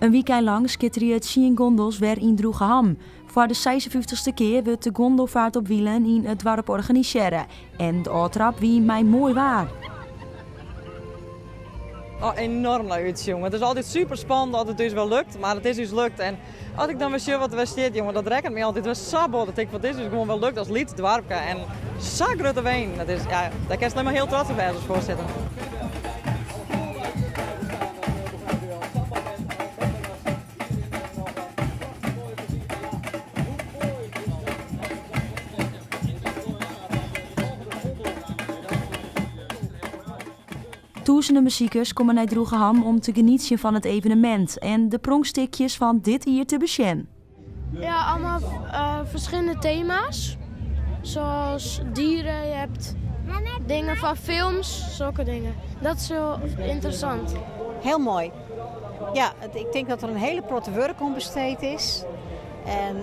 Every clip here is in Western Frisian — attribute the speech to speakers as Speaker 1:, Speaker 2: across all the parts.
Speaker 1: In wykein lang skitterje tsien gondels wer yn Droegeham. Foar de seisenfyftichste kear wurdt de Gondelvaart op Wielen yn it doarp organisearre en de ôftrap wie mei moai waar.
Speaker 2: Oh, enorm nei útsjoen. It is altyd super spannend as it ús wer lukt, mar it is ús lukt. En as ik dan wer sjoch wat der wer stiet, jonge, dat rekket my altyd wer sa bot. Ik tink fan, dit is ús gewoan wer lukt as lyts doarpke en sa grutte weinen. Dat is, ja, dêr kinst allinnich mar hiel trots op wêze as foarsitter.
Speaker 1: Tûzenen besikers komme nei Droegeham om te genietsjen fan it evenemint en de pronkstikjes fan dit jier te besjen.
Speaker 3: Ja, allemaal verschillende thema's. Zoals dieren, je hebt dingen van films, zulke dingen. Dat is heel interessant.
Speaker 4: Heel mooi. Ja, ik tink dat der in hiele protte wurk oan besteed is. En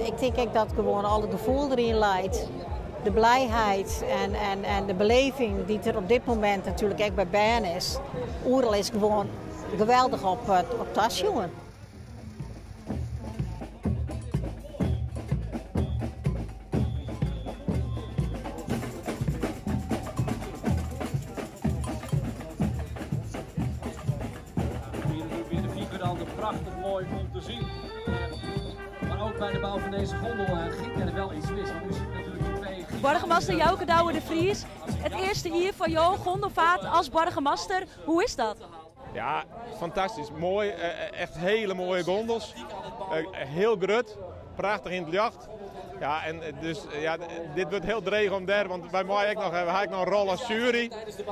Speaker 4: ik tink ek dat gewoan al it gefoel deryn leit. De blijheid en de beleving dy't der op dit momint natuerlik ek by bern is. Oeral is gewoan geweldich op tasjoen.
Speaker 5: Prachtich moai om te sjen. Mar ek by de bou fan dizze gondel gyng der wol yts mis. Want u ziet natuerlik die twee
Speaker 1: Boargemaster Jouke Douwe de Vries, it earste jier foar jo gondelvaart as boargemaster. Hoe is dat?
Speaker 6: Ja, fantastysk. Moai, echt hiele moaie gondels. Hiel grut, prachtich yn it ljocht. Ja, en dus, ja, dit wurdt hiel dreech om dêr, want wy meie ek noch, wy ha ek noch in rol as sjuery.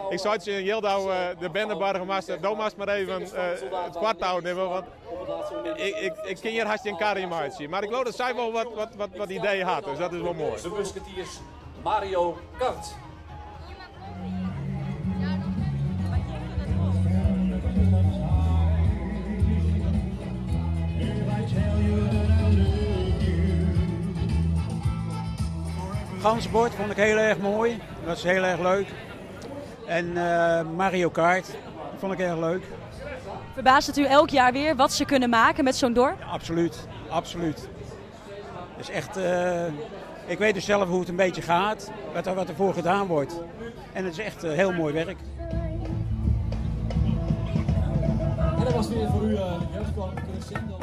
Speaker 6: Ik sei tsjin Jildau, de berneboargemaster, do moatst mar even it foartou nimme, want ik kin hjir hast gjin kar yn meitsje. Mar ik leau dat sy wol wat ideeën hat, dus dat is wol moai.
Speaker 5: De Musketeers Mario Kart.
Speaker 7: Ganzenbord vond ik heel erg mooi. Dat is heel erg leuk. En Mario Kart vond ik erg leuk.
Speaker 1: Verbaast het u elk jaar weer wat ze kunnen maken met zo'n dorp?
Speaker 7: Ja, absoluut, absoluut. Het is echt, ik weet dus zelf hoe het een beetje gaat, wat ervoor gedaan wordt. En het is echt heel mooi werk.
Speaker 5: En dat was weer voor u de jeugdkoning Crescendo.